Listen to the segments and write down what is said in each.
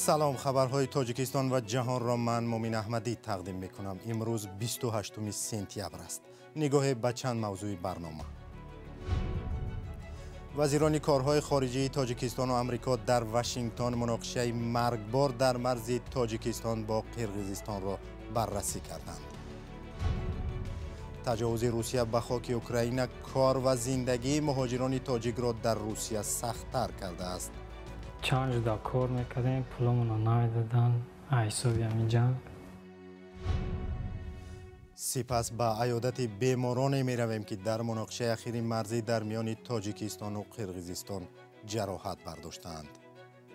Салом, хабарҳои Тоҷикистон ва ҷаҳонро ман Мумин Аҳмадӣ тақдим мекунам. Имрӯз 28 сентябр аст. Нигоҳе ба чанд мавзӯи барнома. Вазирони корҳои хориҷии Тоҷикистон ва Амрико дар Вашингтон муноқишаи маргбор дар марзи Тоҷикистон бо Қирғизистонро баррасӣ карданд. Таҷовузи Русия ба хоки Украина кор ва зиндагии муҳоҷирони тоҷикро дар Русия сахттар кардааст. Чанд ҷуда кор мекардем, пуломонро намедоданд, ҳисоби ҳамин ҷанг. Сипас ба аёдати бемороне меравем, ки дар муноқишаи ахири марзӣ дар миёни Тоҷикистону Қирғизистон ҷароҳат бардоштаанд.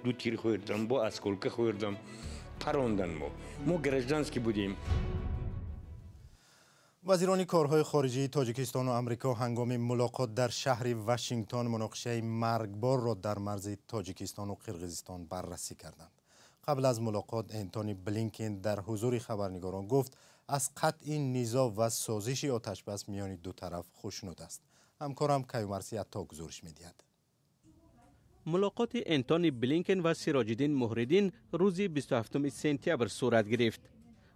Ду тир хӯрдам, бо осколка хӯрдам, парондан мо. Мо гражданский будем. Вазирони корҳои хориҷии Тоҷикистону Амрико ҳангоми мулоқот дар шаҳри Вашингтон муноқишаи маргборро дар марзи Тоҷикистону Қирғизистон баррасӣ карданд. Қабл аз мулоқот Энтони Блинкен дар ҳузури хабарнигорон гуфт, аз қатъи низоъ ва созиши оташбас миёни ду тараф хушнуд аст. Ҳамкорам Каюмарси Атто гузориш медиҳад. Мулоқоти Энтони Блинкен ва Сироҷиддин Муҳриддин рӯзи 27 сентябр сурат гирифт.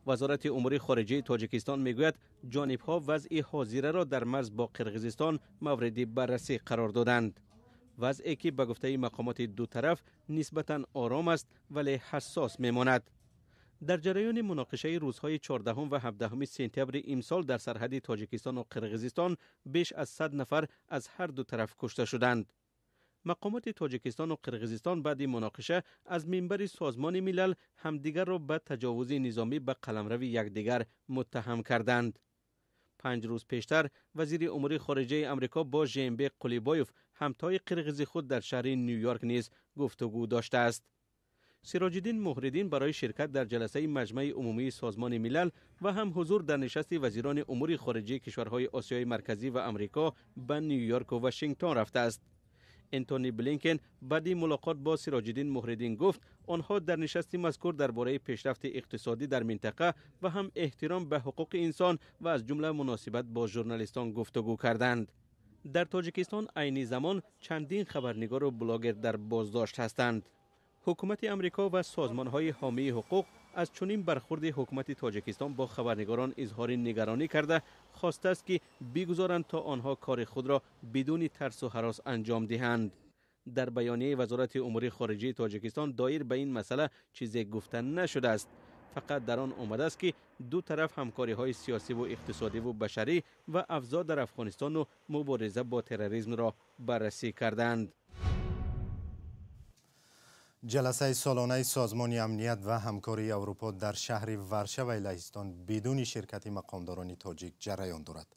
Вазорати умури хориҷаи Тоҷикистон мегӯяд, ҷонибҳо вазъи ҳозираро дар марз бо Қирғизистон мавриди баррасӣ қарор доданд. Вазъе ки ба гуфтаи мақомоти ду тараф нисбатан ором аст, вале ҳассос мемонад. Дар ҷараёни муноқишаи рӯзҳои 14 ва 17 сентябри имсол дар сарҳади Тоҷикистону Қирғизистон беш аз 100 нафар аз ҳар ду тараф кушта шуданд. Мақомоти Тоҷикистону Қирғизистон баъди муноқиша аз минбари Созмони Милал ҳамдигарро ба таҷовузи низомӣ ба қаламрави якдигар муттаҳам карданд. 5 рӯз пештар вазири умури хориҷаи Амрико бо Жээнбек Қулибоев, ҳамтои қирғизи худ, дар шаҳри Ню-Йорк низ гуфтугӯ доштааст. Сироҷиддин Муҳриддин барои ширкат дар ҷаласаи Маҷмаи Умумии Созмони Милал ва ҳам ҳузур дар нишасти вазирони умури хориҷии кишварҳои Осиёи Марказӣ ва Амрико ба Ню-Йорку Вашингтон рафтааст. Энтони Блинкен баъди мулоқот бо Сироҷиддин Муҳриддин гуфт, онҳо дар нишасти мазкур дар бораи пешрафти иқтисодӣ дар минтақа ва ҳам эҳтиром ба ҳуқуқи инсон ва аз ҷумла муносибат бо журналистон гуфтугӯ карданд. Дар Тоҷикистон айни замон чандин хабарнигору блогер дар боздошт ҳастанд. Ҳукумати Амрико ва созмонҳои ҳомии ҳуқуқ аз чунин бархурди ҳукумати Тоҷикистон бо хабарнигорон изҳори нигаронӣ карда, хостааст, ки бигузоранд то онҳо кори худро бидуни тарсу ҳарос анҷом диҳанд. Дар баёнияи Вазорати умури хориҷии Тоҷикистон доир ба ин масъала чизе гуфта нашудааст. Фақат дар он омадааст, ки ду тараф ҳамкориҳои сиёсиву иқтисодиву башарӣ ва авзоъ дар Афғонистону мубориза бо терроризмро баррасӣ карданд. Ҷаласаи солонаи Созмони Амният ва Ҳамкории Аврупо дар шаҳри Варшаваи Лаҳистон бидуни ширкати мақомдорони тоҷик ҷараён дорад.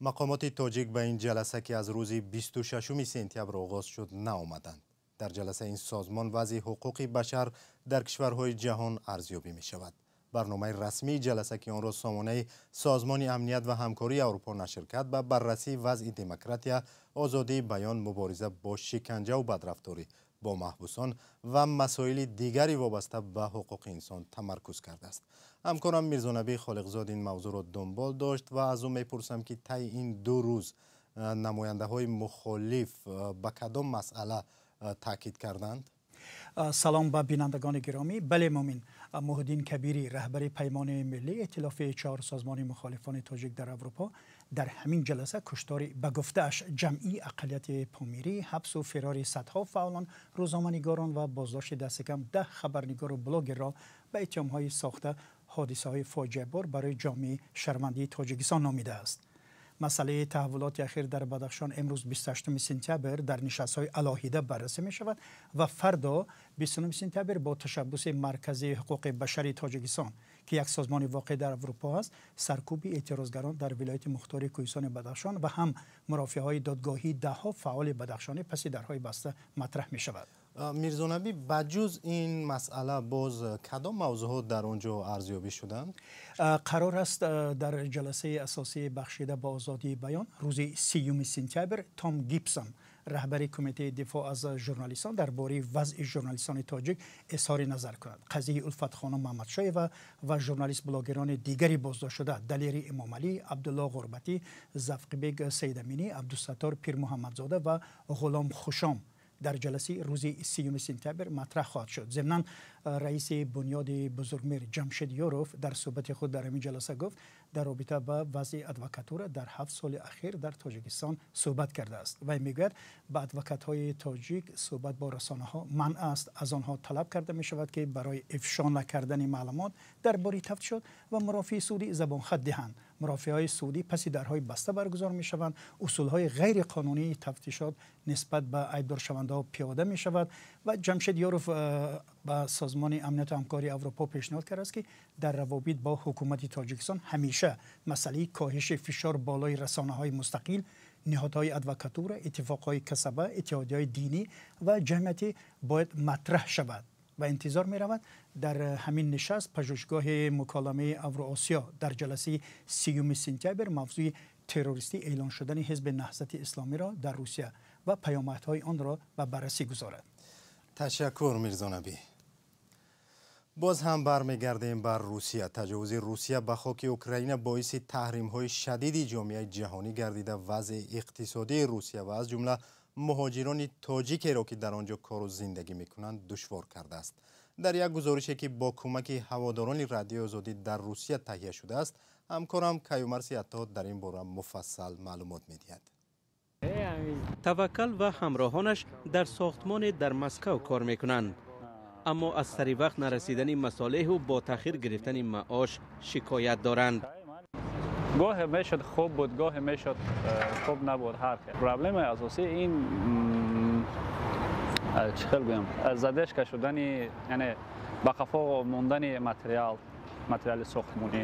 Мақомоти тоҷик ба ин ҷаласа, ки аз рӯзи 26 сентябр оғоз шуд, наомаданд. Дар ҷаласаи ин созмон вазъи ҳуқуқи башар дар кишварҳои ҷаҳон арзёбӣ мешавад. Барномаи расмии ҷаласа, ки онро сомонаи Созмони Амният ва Ҳамкории Аврупо нашр кард, ба баррасии вазъи демократия, озодии баён, мубориза бо шиканҷаву бадрафторӣ бо маҳбусон ва масоили дигари вобаста ба ҳуқуқи инсон тамаркуз кардааст. Ҳамкорам Мирзонабӣ Холиқзод ин мавзӯъро дунбол дошт ва аз ӯ мепурсам, ки таи ин 2 рӯз намояндаҳои мухолиф ба кадом масъала таъкид карданд? Салом ба бинандагони гиромӣ. Бале Мумин, Муҳиддин Кабирӣ, раҳбари Паймони Миллӣ, иттилофи 4 созмони мухолифони тоҷик дар Аврупо, дар ҳамин ҷаласа куштори ба гуфтааш ҷамъии ақаллияти помирӣ, ҳабсу фирори садҳо фаъолон, рӯзноманигорон ва боздошти дастикам 10 хабарнигору блогерро ба иттиҳомҳои сохта ҳодисаҳои фоҷиабор барои ҷомеаи шармандии Тоҷикистон номидааст. Масъалаи таҳаввулоти ахир дар Бадахшон имрӯз 28 сентябр дар нишастҳои алоҳида баррасӣ мешавад ва фардо 29 сентябр бо ташаббуси Маркази ҳуқуқи башари Тоҷикистон, ки як созмони воқеъ дар Аврупо аст, саркӯби эътирозгарон дар вилояти мухтори Кӯҳистони Бадахшон ва ҳам мурофиаҳои додгоҳии даҳҳо фаъоли бадахшонӣ паси дарҳои баста матраҳ мешавад. Мирзонабӣ, ба ҷуз ин масъала боз кадом мавзӯъҳо дар он ҷо арзёбӣ шуданд? Қарор аст, дар ҷаласаи асосии бахшида ба озодии баён рӯзи 30 сентябр Том Гибсон, раҳбари Кумитаи дифоъ аз журналистон, дар бораи вазъи журналистони тоҷик изҳори назар кунад. Қазияи Улфатхонум Маҳмадшоева ва журналист-блогерони дигари боздоштшуда Далери Эмомалӣ, Абдулло Ғурбатӣ, Завқибек Саидаминӣ, Абдусаттор Пирмуҳаммадзода ва Ғулом Хушом дар ҷаласаи рӯзи 30 сентябр матраҳ хоҳад шуд. Зимнан раиси бунёди Бузургмир Ҷамшед Ёров дар суҳбати худ дар ҳамин ҷаласа гуфт, дар робита ба вазъи адвокатура дар 7 соли ахир дар Тоҷикистон суҳбат кардааст. Вай мегӯяд, ба адвокатҳои тоҷик суҳбат бо расонаҳо манъ аст. Аз онҳо талаб карда мешавад, ки барои ифшо накардани маълумот дар бораи тафтишот ва мурофиаи судӣ забонхат диҳанд. Мурофиаҳои судӣ паси дарҳои баста баргузор мешаванд. Усулҳои ғайриқонунии тафтишот нисбат ба айбдоршавандаҳо пиёда мешавад. Ва Ҷамшед Ёров ба Созмони Амнияту Ҳамкории Аврупо пешниҳод кардааст, ки дар равобит бо ҳукумати Тоҷикистон ҳамеша масъалаи коҳиши фишор болои расонаҳои мустақил, ниҳодҳои адвокатура, иттифоқҳои касаба, иттиҳодияҳои динӣ ва ҷамъиятӣ бояд матраҳ шавад. Ва интизор меравад, дар ҳамин нишаст пажӯҳишгоҳи муколамаи Авроосиё дар ҷаласаи 30 сентябр мавзӯи террористӣ эълон шудани Ҳизби Наҳзати Исломиро дар Русия ва паёмадҳои онро ба баррасӣ гузорад. Ташаккур, Мирзонабӣ. Боз ҳам бармегардем бар Русия. Таҷовузи Русия ба хоки Украина боиси таҳримҳои шадиди ҷомеаи ҷаҳонӣ гардида, вазъи иқтисодии Русия ва аз ҷумла муҳоҷирони тоҷикеро, ки дар он ҷо кору зиндагӣ мекунанд, душвор кардааст. Дар як гузорише, ки бо кӯмаки ҳаводорони Радиои Озодӣ дар Русия таҳия шудааст, ҳамкорам Каюмарси Аттод дар ин бора муфассал маълумот медиҳад. Таваккал ва ҳамроҳонаш дар сохтмоне дар Москав кор мекунанд, аммо аз сари вақт нарасидани масолеҳу бо таъхир гирифтани маош шикоят доранд. Гоҳе мешуд хуб буд, гоҳе мешуд хуб набуд. Ҳар проблемаи асосӣ ин, чӣ хел гӯям, задержка шудани, яъне ба қафо мондани материали сохтмонӣ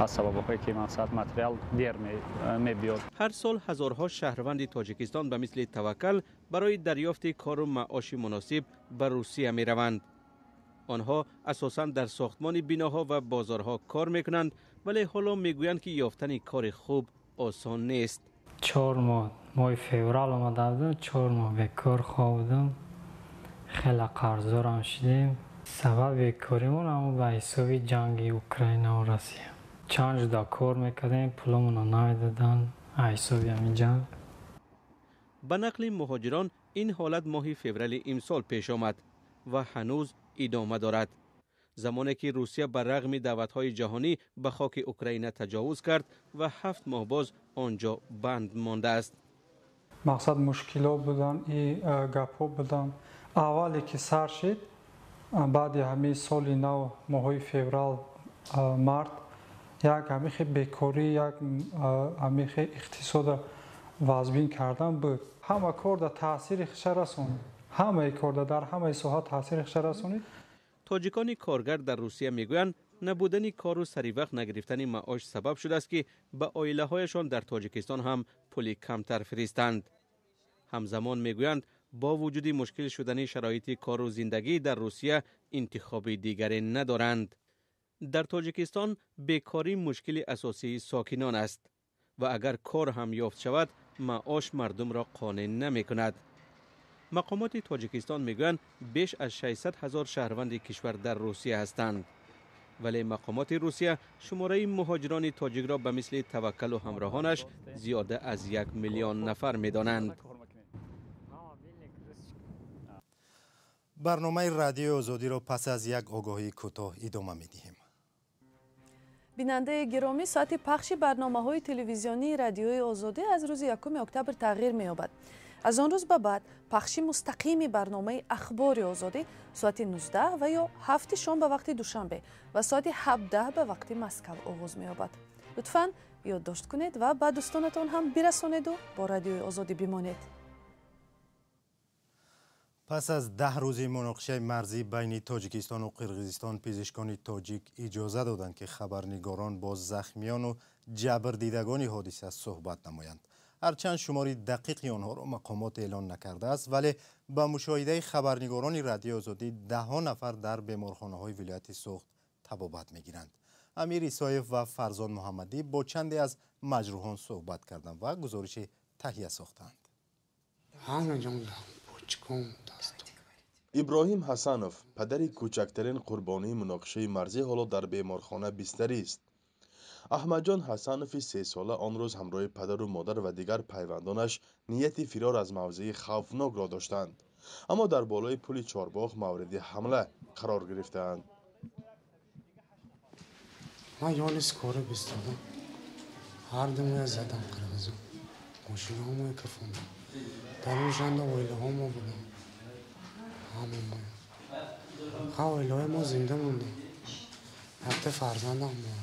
аз сабабҳое ки мақсад материал дер мебиёд. Ҳар сол ҳазорҳо шаҳрванди Тоҷикистон ба мисли Таваккал барои дарёфти кору маоши муносиб ба Русия мераванд. Онҳо асосан дар сохтмони биноҳо ва бозорҳо кор мекунанд, вале ҳоло мегӯянд, ки ёфтани кори хуб осон нест. 4 моҳ, моҳи феврал омада будам, 4 моҳ бекор хоб будам. Хеле қарздорам шудем. Сабаби бекоримон ҳамон ба ҳисоби ҷанги Украинаву Россия. Чанд ҷуда кор мекардем, пуломонро намедоданд аз ҳисоби ҳамин ҷанг. Ба нақли муҳоҷирон, ин ҳолат моҳи феврали имсол пеш омад ва ҳанӯз идома дорад. Замоне ки Русия ба рағми даъватҳои ҷаҳонӣ ба хоки Украина таҷовуз кард ва 7 моҳ боз он ҷо банд мондааст. Мақсад мушкилот буданд, и гапҳо буданд. Аввале ки сар шид, баъди ҳамин соли нав, моҳҳои феврал, март, як ҳамихе бекорӣ, як ҳамихе иқтисода вазбин кардан буд. Ҳама кор да таъсири хиша расонид. Ҳамаи кор да дар ҳамаи соҳа таъсири хиша расонид. Тоҷикони коргар дар Русия мегӯянд, набудани кору саривақт нагирифтани маош сабаб шудааст, ки ба оилаҳояшон дар Тоҷикистон ҳам пули камтар фиристанд. Ҳамзамон мегӯянд, бо вуҷуди мушкил шудани шароити кору зиндагӣ дар Русия интихоби дигаре надоранд. Дар Тоҷикистон бекорӣ мушкили асосии сокинон аст ва агар кор ҳам ёфт шавад, маош мардумро қонеъ намекунад. Мақомоти Тоҷикистон мегӯянд, беш аз 600 ҳазор шаҳрванди кишвар дар Русия ҳастанд. Вале мақомоти Русия шумораи муҳоҷирони тоҷикро ба мисли Таваккалу ҳамроҳонаш зиёда аз 1 миллион нафар медонанд. Барномаи Радиои Озодиро пас аз як огоҳии кӯтоҳ идома медиҳем. Бинандаи гиромӣ, соати пахши барномаҳои телевизионии Радиои Озодӣ аз рӯзи 1 октябр тағйир меёбад. Аз он рӯз ба баъд пахши мустақими барномаи Ахбори Озодӣ соати 19 ва ё 7 шом ба вақти Душанбе ва соати 17 ба вақти Москав оғоз меёбад. Лутфан ёддошт кунед ва ба дӯстонатон ҳам бирасонеду бо Радиои Озодӣ бимонед. Пас аз 10 рӯзи муноқишаи марзӣ байни Тоҷикистону Қирғизистон, пизишкони тоҷик иҷоза доданд, ки хабарнигорон бо захмиёну ҷабрдидагони ҳодиса суҳбат намоянд. Ҳарчанд шумори дақиқи онҳоро мақомот эълон накардааст, вале ба мушоҳидаи хабарнигорони Радиои Озодӣ даҳҳо нафар дар беморхонаҳои вилояти Суғд табобат мегиранд. Амир Исоев ва Фарзон Муҳаммадӣ бо чанде аз маҷрӯҳон суҳбат карданд ва гузориши таҳия сохтанд. Иброҳим Ҳасанов, падари кӯчактарин қурбонии муноқишаи марзӣ, ҳоло дар беморхона бистарист. Аҳмадҷон Ҳасанови 3сола он рӯз ҳамроҳи падару модар ва дигар пайвандонаш нияти фирор аз мавзеи хавфнокро доштанд. Аммо дар болои пули Чорбоғ мавриди ҳамла қарор гирифтаанд. Ман ёни скоро бистодам. Ҳар думоя задам қирғизо. Мошинаҳомоя кафондам. Дар он жанда оилаҳомо будам. Ҳамамоя. Ха оилаҳои мо зинда мондем. Якта фарзандам буд.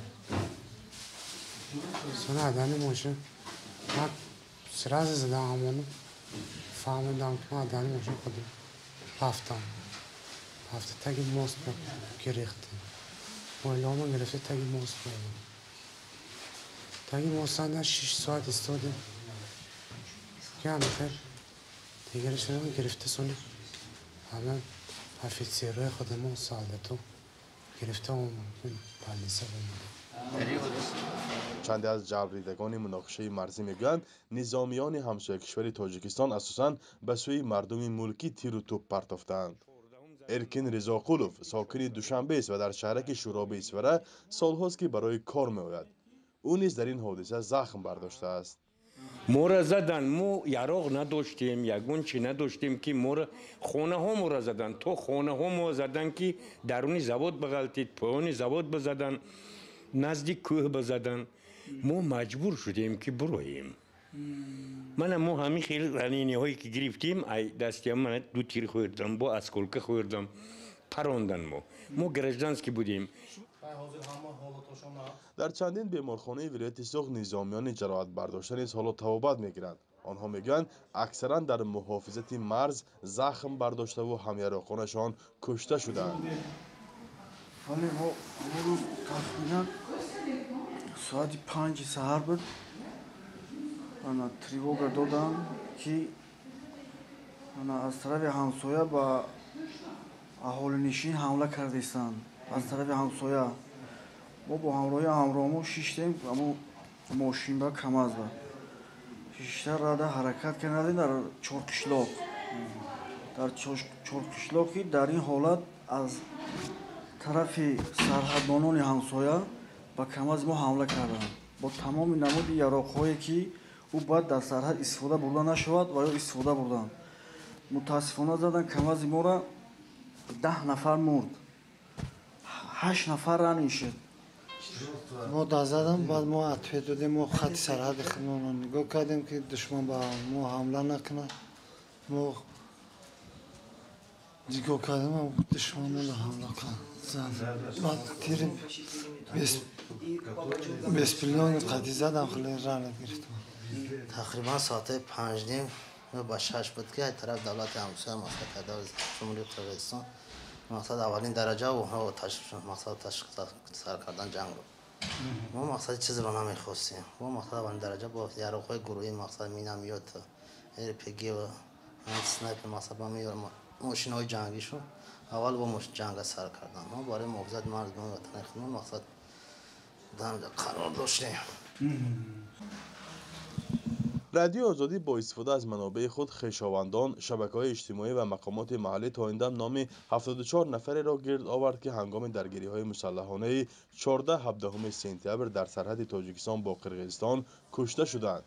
Сони адани мошин ман сразу задам ҳамону фаҳмидам ки ман адани мошин худим рафтам. Рафта таги мост гирехтем. Оилаҳомо гирифта таги мост бурдем. Таги мостанда 6 соат истодем. Ки ҳамихел дигарашро гирифта сони ҳама офитсерҳои худамо солдато гирифта омадем полиса омадем. Чанде аз ҷалбдидагони муноқишаи марзӣ мегӯянд, низомиёни ҳамсоякишвари Тоҷикистон асосан ба сӯи мардуми мулкӣ тиру тӯб партофтаанд. Эркин Ризоқулов сокини Душанбест ва дар шаҳраки Шӯроби Исфара солҳост, ки барои кор меояд. Ӯ низ дар ин ҳодиса захм бардоштааст. Моро задан, мо яроқ надоштем, ягон чи надоштем, ки моро хонаҳо моро задан, то хонаҳо мо задан, ки даруни завод бағалтид, поёни завод бизадан, назди кӯҳ бизадан. Мо маҷбур шудем, ки буроем. Мана мо ҳамин хел ранениҳое ки гирифтем, ай дастиам мана 2 тир хӯрдам, бо осколка хӯрдам, парондан мо. Мо гражданский будем. Дар чандин беморхонаи вилояти Суғд низомиёни ҷароҳатбардошта низ ҳоло табобат мегиранд. Онҳо мегӯянд, аксаран дар муҳофизати марз захм бардоштаву ҳамяроқонашон кушта шудаанд. Вале мо рӯз тахминан соати 5 саҳар буд, ана тревога доданд, ки ана аз тарафи ҳамсоя ба аҳолинишин ҳамла кардистанд. Аз тарафи ҳамсоя мо бо ҳамроҳи ҳамроҳмо шиштем, амо мошин ба КамАЗ-ба шишта рада ҳаракат кардем дар Чорқишлоқ. Дар Чорқишлоқи дар ин ҳолат аз тарафи сарҳадбонони ҳамсоя ба КамАЗи мо ҳамла карданд бо тамоми намуди яроқҳое, ки ӯ бояд дар сарҳад истифода бурда нашавад ва ё истифода бурданд. Мутаассифона задан КамАЗи моро, 10 нафар мурд, 8 нафар ранин шуд. Мо да задам, баъд мо ответ додем, мо хати сарҳади худмонро нигоҳ кардем, ки душман ба мо ҳамла накунад. Мо нигоҳ кардем, душман моро ҳамла кард. Баъд тири беспилотни қадӣ задам, хеле рана гирифтам. Тақрибан соати 5:30 ба 6 буд, ки аз тараф давлати ҳамсоя, мақсад Ҷумҳурии Қирғизистон, мақсад аввалин дараҷа онҳо мақсад сар кардан ҷангро. Мо мақсади чизро намехостем. Мо мақсад аввалин дараҷа бо яроқҳои гурӯҳӣ, мақсад минамиёт, РПГ ва снайпер, мақсад ба мошинҳои ҷангишон аввал бо ҷанга сар кардан. Мо барои муҳофизати мардуми ватани худмон мақсад қарор доштем. Радиои Озодӣ бо истифода аз манобеи худ, хешовандон, шабакаҳои иҷтимоӣ ва мақомоти маҳаллӣ то ин дам номи 74 нафареро гирд овард, ки ҳангоми даргириҳои мусаллаҳонаи 14-17 сентябр дар сарҳади Тоҷикистон бо Қирғизистон кушта шуданд.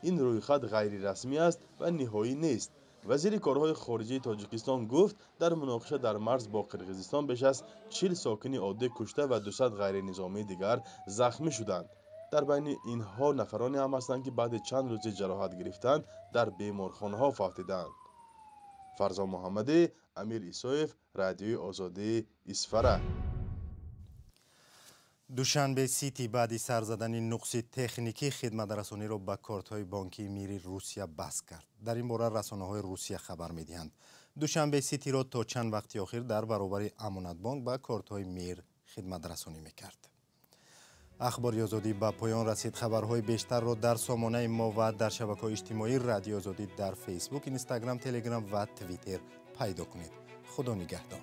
Ин рӯйхат ғайрирасмӣ аст ва ниҳоӣ нест. Вазири корҳои хориҷии Тоҷикистон гуфт, дар муноқиша дар марз бо Қирғизистон беш аз 40 сокини оддӣ кушта ва 200 ғайринизомии дигар захмӣ шуданд. Дар байни инҳо нафароне ҳам ҳастанд, ки баъди чанд рӯзи ҷароҳат гирифтан дар беморхонаҳо фавтиданд. Фарзон Муҳаммадӣ, Амир Исоев, Радиои Озодӣ, Исфара. Душанбе Сити баъди сар задани нуқси техникӣ хидматрасониро ба кортҳои бонкии Мири Русия баст кард. Дар ин бора расонаҳои Русия хабар медиҳанд. Душанбе Ситиро то чанд вақти охир дар баробари Амонатбонк ба кортҳои Мир хидматрасонӣ мекард. Ахбори Озодӣ ба поён расид. Хабарҳои бештарро дар сомонаи мо ва дар шабакаҳои иҷтимоии Радиои Озодӣ дар Фейсбук, Инстаграм, Телеграм ва Твиттер пайдо кунед. Худо нигаҳдор.